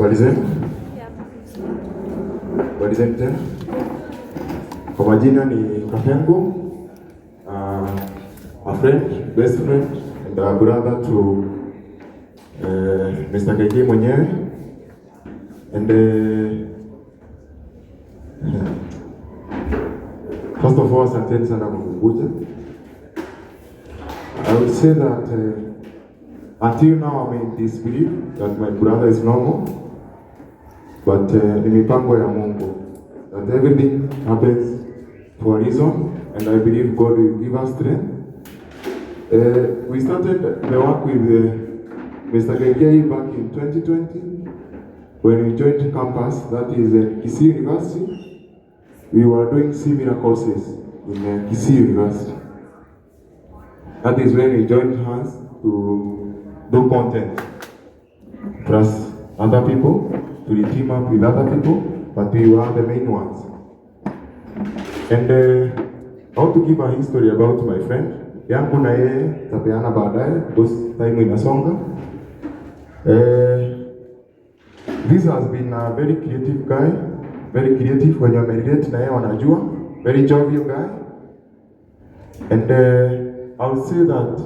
Habari zenu? Habari zenu tena. Kwa majina ni Kapengo, a friend, best friend and a brother to Mr. KK mwenyewe and first of all, asanteni sana kwa kukuja. I would say that until now I'm in disbelief that my brother is normal, but ni mipango ya Mungu that everything happens for a reason, and I believe God will give us strength. We started the work with Mr. KK back in 2020 when we joined campus, that is at Kisii University. We were doing similar courses in Kisii University. That is when we joined hands to do content plus other people, to team up with other people, but we were the main ones. And I want to give a history about my friend. Yangu na yeye tapeana baadaye because time inasonga. This has been a very creative guy, very creative. Wenye wamerelate na yeye wanajua, very jovial guy. And I would say that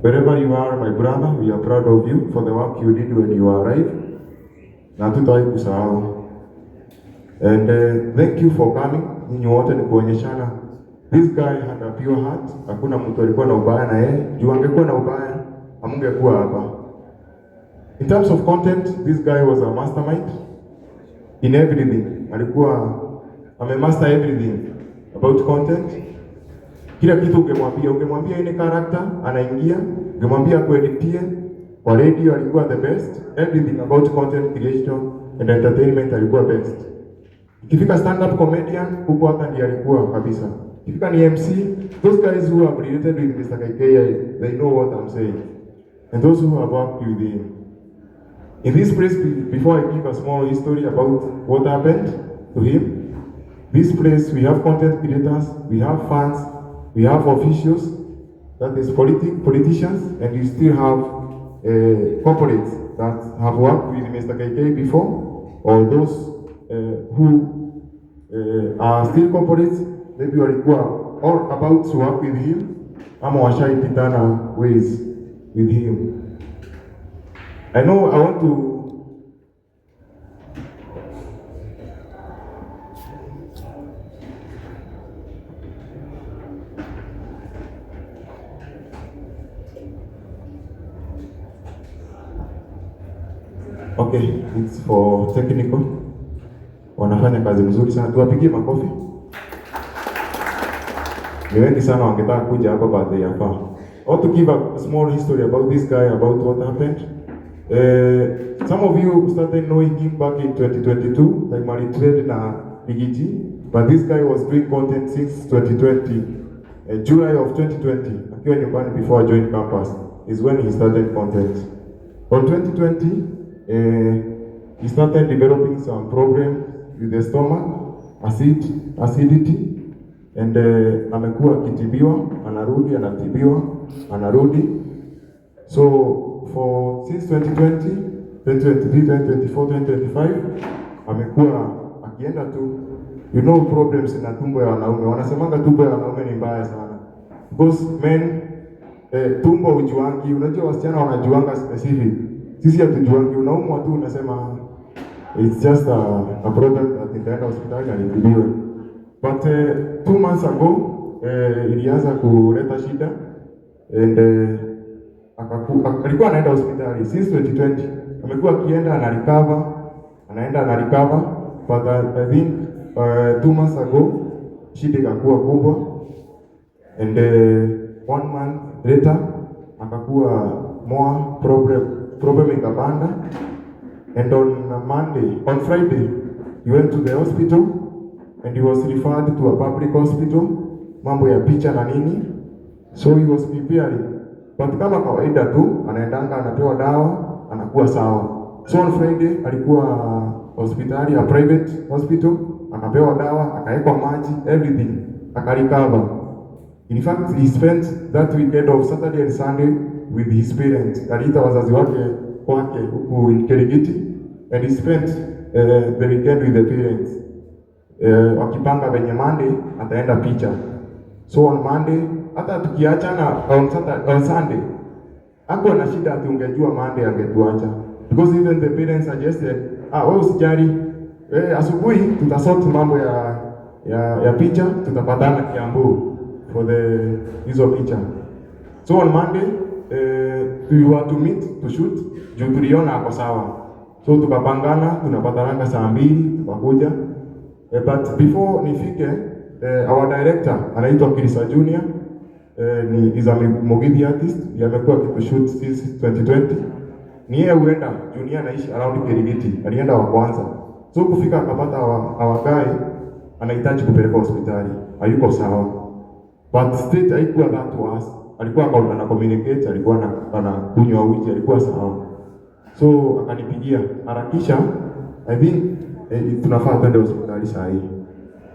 wherever you are, my brother, we are proud of you for the work you did when you arrived. Na hatutawahi kusahau. And thank you for coming. Nyinyi wote ni kuonyeshana. This guy had a pure heart. Hakuna mtu alikuwa na ubaya na yeye. Juu angekuwa na ubaya, hamungekuwa hapa. In terms of content, this guy was a mastermind in everything. Alikuwa amemaster everything about content. Kila kitu ungemwambia any character anaingia, ungemwambia kueditie kwa radio alikuwa the best. Everything about content creation and entertainment alikuwa best. Ikifika stand up comedian huko hata ndiye alikuwa kabisa. Ikifika ni MC, those guys who have related with Mr. KK, they know what I'm saying. And those who have worked with him. In this place, before I give a small history about what happened to him, this place we have content creators, we have fans, we have officials, that is politicians, and we still have corporates that have worked with Mr. KK before, or those who are still corporates, maybe walikuwa or about to work with him, ama washaipitana ways with him. I know I want to Okay, it's for technical. Wanafanya kazi mzuri sana. Tuwapigie makofi. Ni wengi sana wangetaka kuja hapa but they are far. I want to give a small history about this guy, about what happened. Some of you started knowing him back in 2022, like alitrade na Riggy G, but this guy was doing content since 2020, July of 2020, akiwa nyumbani before I joined campus, is when he started content. On 2020, he started developing some problem with the stomach, acidity, and amekuwa akitibiwa, anarudi, anatibiwa, anarudi. So for since 2020, 2023, 2024, 2025 amekuwa akienda tu, you know, problems na tumbo ya wanaume. Wanasemanga tumbo ya wanaume ni mbaya sana because men tumbo hujuangi. Unajua wasichana wanajuanga specific, sisi hatujuangi. Unaumwa tu unasema it's just a problem that nitaenda hospitali na nitibiwe. But 2 months ago ilianza kuleta shida and alikuwa anaenda hospitali since 2020, amekuwa akienda ana recover, anaenda ana recover, but I think 2 months ago shida ikakuwa kubwa and one month later akakuwa more problem ikapanda, and on Monday, on Friday he went to the hospital and he was referred to a public hospital, mambo ya picha na nini, so he was preparing, but kama kawaida tu anaendanga anapewa dawa anakuwa sawa. So on Friday alikuwa hospitali, a private hospital, akapewa dawa, akawekwa maji, everything, akarecover. In fact, he spent that weekend of Saturday and Sunday with his parents. Aliita wazazi wake kwake huku in Kirigiti and he spent the weekend with the parents, wakipanga venye Monday ataenda picha. So on Monday, hata tukiachana on Saturday, on Sunday hakuwa na shida ati ungejua Monday angetuacha, because even the parents suggested, "Ah, wewe usijali, asubuhi tutasort mambo ya picha, tutapatana Kiambu for the hizo picha." So on Monday, we were to meet to shoot juu tuliona ako sawa, so tukapangana, tunapatananga saa 2, tukakuja. But before nifike, our director anaitwa Kirisa Junior, ni is a Mugithi artist, ndiye amekuwa akitushoot since 2020. Ni yeye huenda, Junior anaishi around Kirigiti, alienda wa kwanza. So kufika akapata our guy anahitaji kupelekwa hospitali, hayuko sawa. But state haikuwa that to us. Alikuwa ana communicate, alikuwa anakunywa uji, alikuwa sawa. So akanipigia, "Harakisha, I think tunafaa twende hospitali saa hii."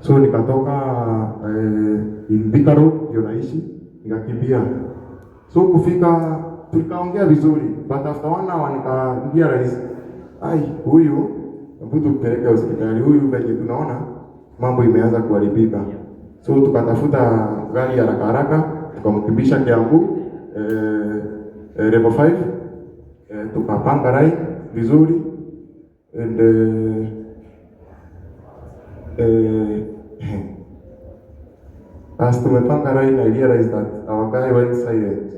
So nikatoka in Thika Road ndio naishi, nikakimbia. So kufika tukaongea vizuri, but after one hour nikarealize, ai, huyu hebu tumpeleke hospitali, huyu venye tunaona mambo imeanza kuharibika. So tukatafuta gari haraka haraka, tukamkimbisha Kiambu level 5, tukapanga line vizuri and as tumepanga line, I realized that our guy went silent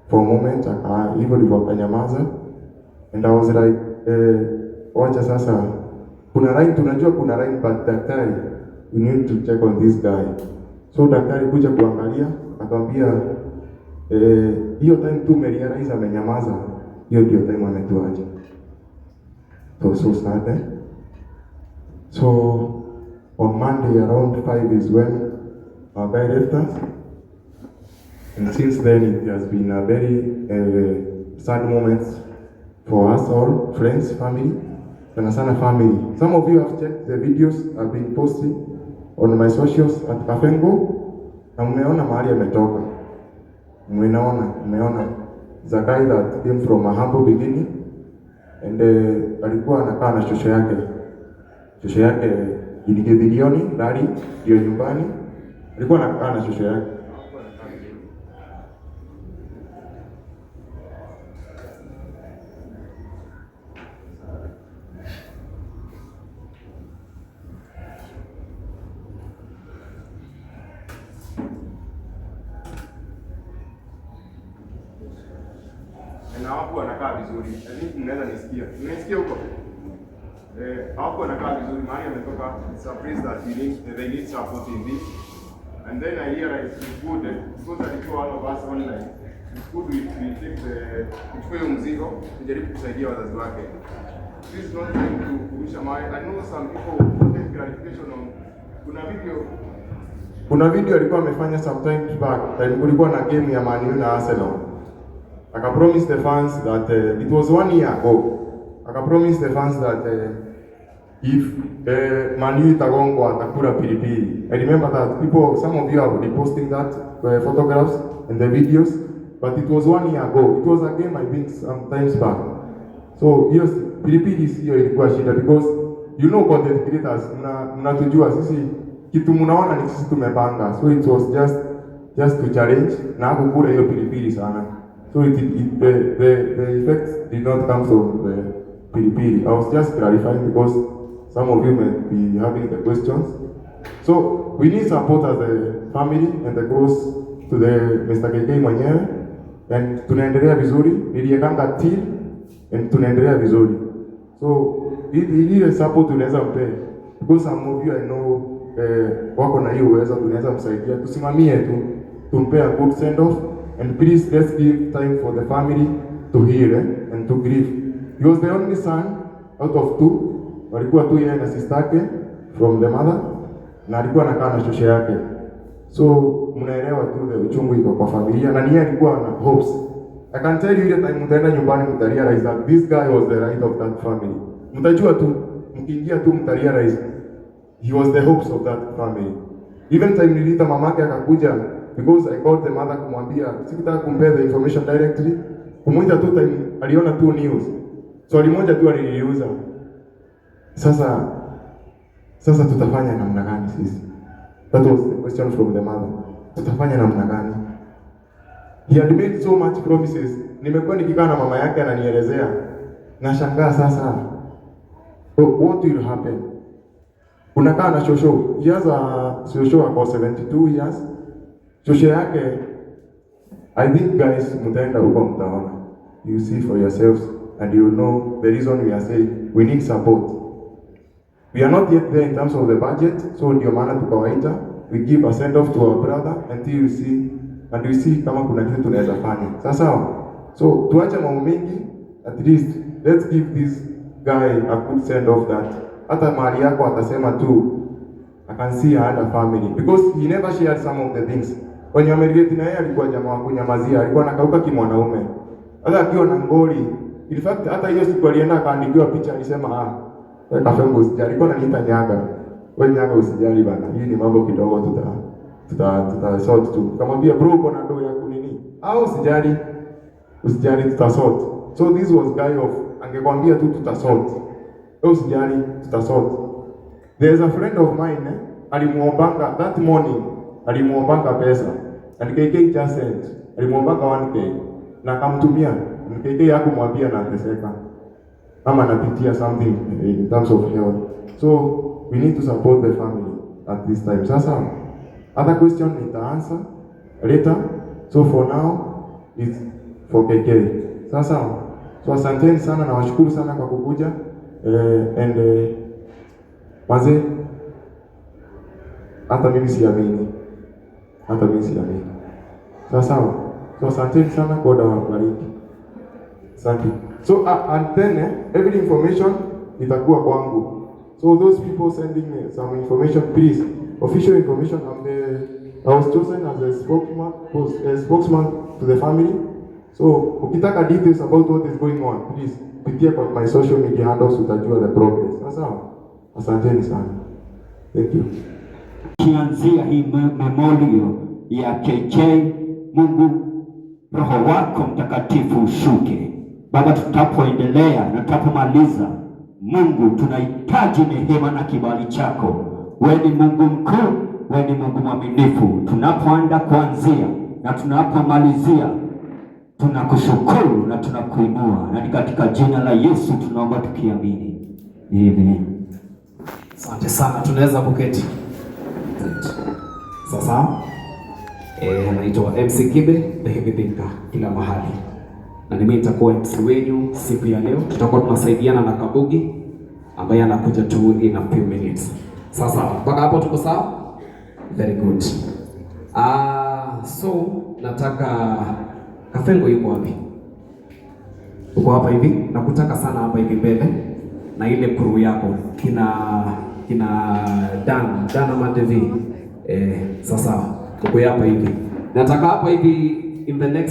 for a moment, aka hivyo ndivyo akanyamaza, and I was like, wacha sasa, kuna line, tunajua kuna line, but daktari, we need to check on this guy. So daktari kuja kuangalia akamwambia, hiyo time tu umerealize amenyamaza, hiyo ndio time ametuacha. So so sad, eh? So on Monday around 5 is when our guy left us. And since then it has been a very sad moment for us all, friends, family, sana sana family. Some of you have checked the videos I've been posting on my socials at Kafengo, na mmeona mahali ametoka. Mmeona, mmeona. It's a guy that came from a humble beginning and alikuwa anakaa na shosho yake. Shosho yake Githirioni, Rari, ndio nyumbani. Alikuwa anakaa na shosho yake. Na hawakuwa wanakaa vizuri. I think mnaweza nisikia. Mnasikia huko? Hawakuwa wanakaa vizuri mahali ametoka. It's a place that we need, they need support in this. And then I realized it's good, because alikuwa one of us online. It's good we take the tuchukue hiyo mzigo, tujaribu kusaidia wazazi wake. This is not time to kurusha mawe. I know some people wanted clarification on kuna video alikuwa amefanya sometimes back, time kulikuwa na game ya Man U na Arsenal. Akapromise the fans that it was one year ago. Akapromise the fans that if Man U itagongwa atakula pilipili. I remember that people, some of you are reposting that photographs and the videos, but it was one year ago. It was a game, I think, some times back. So hiyo pilipili sio ilikuwa shida, because you know content creators mnatujua sisi, kitu mnaona ni sisi tumepanga. So it was just to challenge na hakukula hiyo pilipili sana. So it, the effects did not come from the pilipili. I was just clarifying because some of you may be having the questions. So we need support as a family and the close to the Mr. KK mwenyewe, and tunaendelea vizuri. Niliekanga till and tunaendelea vizuri. So ile support tunaweza mpe, because some of you I know wako na hiyo uwezo, tunaweza msaidia, tusimamie tu, tumpe a good send off, and please let's give time for the family to heal, and to grieve. He was the only son out of two, walikuwa tu yeye na sister yake from the mother, na alikuwa anakaa na shosho yake. So mnaelewa tu the uchungu iko kwa familia, na ni yeye alikuwa na hopes. I can tell you, ile time mtaenda nyumbani mtarealize that this guy was the right of that family. Mtajua tu, mkiingia tu mtarealize he was the hopes of that family. Even time niliita mamake akakuja, because I called the mother kumwambia, sikutaka kumpea the information directly. Kumuita tu time aliona tu news. Swali moja tu aliliuza. Sasa tutafanya namna gani sisi? That was the question from the mother. Tutafanya namna gani? He had made so much promises. Nimekuwa nikikaa na mama yake ananielezea. Nashangaa sasa. What will happen? Unakaa na shosho. He has a shosho ako 72 years. Shosho yake, I think guys, mtaenda huko mtaona. You see for yourselves and you know the reason we are saying we need support. We are not yet there in terms of the budget, so ndio maana tukawaita, we give a send off to our brother until you see and we see kama kuna kitu tunaweza fanya. Sawa sawa. So tuache mambo mengi, at least let's give this guy a good send off that hata mahali yako atasema tu, "I can see I had a family," because he never shared some of the things. Wenye wamerelate na yeye, alikuwa jamaa wa kunyamazia, alikuwa anakauka kimwanaume. Hata akiwa na ngori. In fact, hata hiyo siku alienda akaandikiwa picha, alisema, "Ah, wewe Kafengo usijali." Alikuwa ananiita Nyaga. "Wewe Nyaga usijali bana. Hii ni mambo kidogo, tuta sort tu." Kamwambia, "Bro, uko na do ya kunini?" "Au usijali. Usijali, tuta sort." So this was guy of angekwambia tu, "Tuta sort. Wewe usijali, tuta sort." There is a friend of mine, alimuombanga that morning, alimuombanga pesa and KK just sent. Alimuombanga 1K na akamtumia, and KK hakumwambia anateseka ama anapitia something in terms of health. So we need to support the family at this time. Sasa other question nita answer later. So for now it's for KK. Sasa so asanteni sana, nawashukuru sana kwa kukuja, and manze, hata mimi siamini, hata mimi siamini. Sawa sawa. So asanteni sana, God awabariki. Asante. So and then every information itakuwa kwangu. So those people sending some information, please, official information. I was chosen as a spokesman to the family. So ukitaka details about what is going on, please pitia kwa my social media handles, utajua the progress. Sawa sawa. Asanteni sana. Thank you. Kianzia hii memorial ya KK, Mungu Roho wako Mtakatifu ushuke. Baba, tutapoendelea na tutapomaliza, Mungu, tunahitaji neema na kibali chako. Wewe ni Mungu mkuu, wewe ni Mungu mwaminifu. Tunapoenda kuanzia na tunapomalizia, tunakushukuru na tunakuinua, na ni katika jina la Yesu tunaomba tukiamini, amen. Asante sana, tunaweza kuketi. Sasa anaitwa MC Kibe the Heavy Thinker kila mahali, na mimi nitakuwa MC wenyu siku ya leo. Tutakuwa tunasaidiana na Kabugi ambaye anakuja tu in a few minutes. Sasa mpaka hapo tuko sawa? Very good. So nataka Kafengo yuko wapi? Uko hapa hivi? Nakutaka sana hapa hivi mbele na ile crew yako kina Dan ama Devi. Sasa uko hapa hivi. Nataka hapa hivi in the next